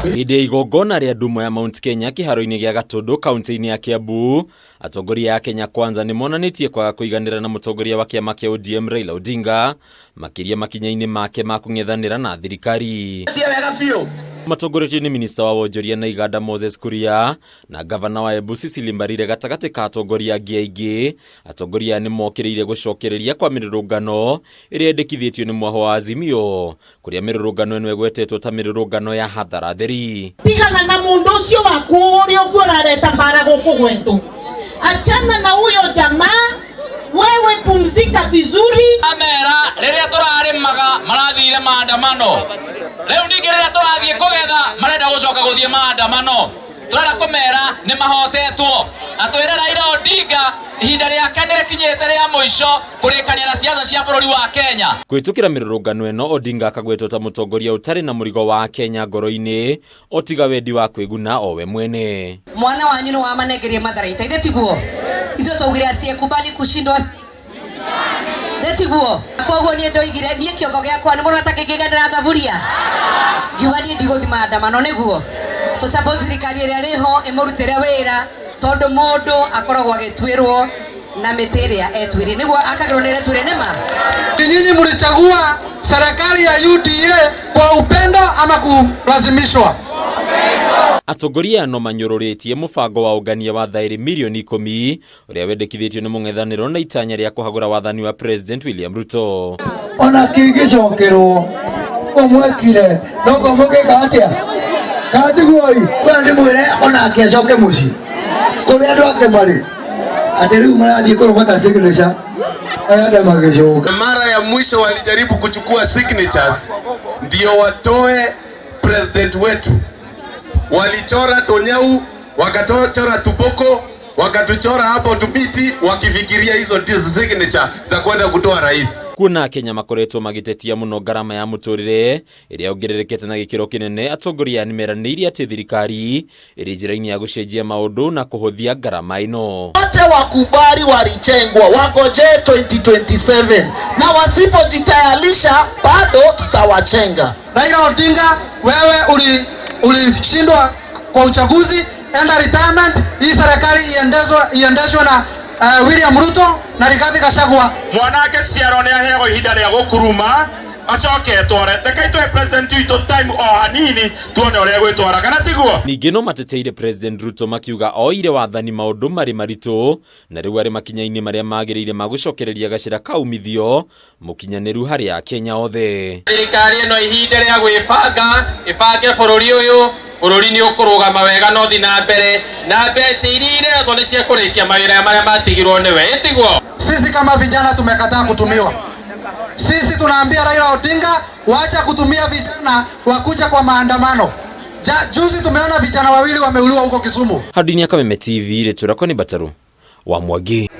Hĩndĩ ya igongona rĩa ndumo ya Mount Kenya kĩharo-inĩ gĩa Gatũndũ kaunti-inĩ ya Kiambu, atongoria a Kenya Kwanza nĩ monanĩtie kwaga kũiganĩra na mũtongoria wa kĩama kĩa ODM Raila Odinga, makĩria makinya-inĩ make ma kũng'ethanĩra na thirikari. Matongoretio nĩ minista wa wonjoria na iganda Moses Kuria na ngavana wa Embu Cecily Mbarire gatagatĩ ka atongoria angĩ aingĩ, atongoria aya nĩ mokĩrĩire gũcokereria kwa mĩrũrũngano ĩrĩa yendekithĩtio nĩ mwaho wa Azimio, kũrĩa mĩrũrũngano ĩno ĩgwetetwo ta mĩrũrũngano ya hathara theri. Tigana na mundu ucio waku uria uguo urareta mbara guku gwetu. Achana na huyo jamaa, wewe pumzika vizuri. Amera riria turarimaga marathire maandamano, riu ningi riria turathie kugetha marenda gucoka guthie maandamano. Turenda kumera ni mahotetwo atwire Raila Odinga ihinda riake ni rikinyite ria muico kurikania na siasa cia bururi wa Kenya. Kũhĩtũkĩra mĩrũrũngano ĩno, Odinga akagwetwo ta mũtongoria ũtarĩ na mũrigo wa Kenya ngoro-inĩ o tiga wendi wa kwĩguna o we mwene. Mwana wanyu nĩ wamanengerie matharaita, ithe tiguo? Ithuĩ twaugire asiyekubali kushindwa, ithe tiguo? Koguo niĩ ndoigire niĩ kĩongo gĩakwa nĩ mũrona ta kĩngĩgendera thaburia, ngiuga niĩ ndigũthiĩ maandamano nĩguo tũ support thirikari ĩrĩa ĩrĩho ĩmũrutĩre wĩra, tondũ mũndũ akoragwo agĩtuĩrwo na mĩtĩ ĩrĩa etuĩrĩire nĩguo akagĩrwo nĩ ĩrĩa etuĩrĩire nĩma. Nyinyi mlichagua serikali ya UDA kwa upendo ama kulazimishwa? Atongoria aya no manyũrũrĩtie mũbango wa ũngania wa thaĩri mirioni 10 ũrĩa wendekithĩtio nĩ mũng'ethanĩro na itanya rĩa kũhagũra wathani wa President William Ruto. Ona kĩngĩcokerwo ũmwekire noguo mũngĩka atĩa? Kana tiguo ĩ? Kwĩna ndĩmwĩre onake acoke mũciĩ kũrĩa andũ ake marĩ, atĩ rĩu marathiĩ kũrogota signature aya magĩcoka. Mara ya mwisho walijaribu kuchukua signatures ndio watoe president wetu, walichora tonyau, wakatochora tuboko, wakatuchora hapo tubiti, wakifikiria hizo ndio signature za kwenda kutoa rais. Kuona Kenya makoretwo magĩtetia mũno ngarama ya mũtũrĩre ĩrĩa yongererekete na gĩkĩro kĩnene, atongoria aya nĩmeranĩire atĩ thirikari ĩrĩ njĩra-inĩ ya gũcenjia maũndũ na kũhũthia ngarama ĩno. Wote wakubali walichengwa, wangojee 2027 na wasipojitayarisha bado tutawachenga. Raila Odinga, wewe ulishindwa kwa uchaguzi, enda retirement. Hii serikali iendeshwe na William Ruto na Rigathi Gachagua. Mwanake ciaro nĩ aheagwo ihinda rĩa gũkuruma acoke etware. Reke tũhe president witũ time o hanini tuone ũrĩa egwĩtwara, kana tiguo? Ningĩ no mateteire President Ruto makiuga oire wathani maũndũ marĩ maritũ na rĩu arĩ makinya-inĩ marĩa magĩrĩire ma gũcokereria gacĩra ka umithio mũkinyanĩru harĩ Akenya othe. Thirikari ĩno ihinda rĩa gwĩbanga, ĩbange bũrũri ũyũ, bũrũri nĩ ũkũrũgama wega na ũthiĩ na mbere, na mbeca iria iretwo nĩ cia kũrĩkia mawĩra marĩa matigirwo nĩwe, ĩtiguo? Sisi kama vijana tumekataa kutumiwa. Sisi tunaambia Raila Odinga waacha kutumia vijana wakuja kwa maandamano. Juzi tumeona vijana wawili wameuliwa huko Kisumu. Hadini ya Kameme TV, rĩtũ rakwa nĩ Bataru wa Mwangi.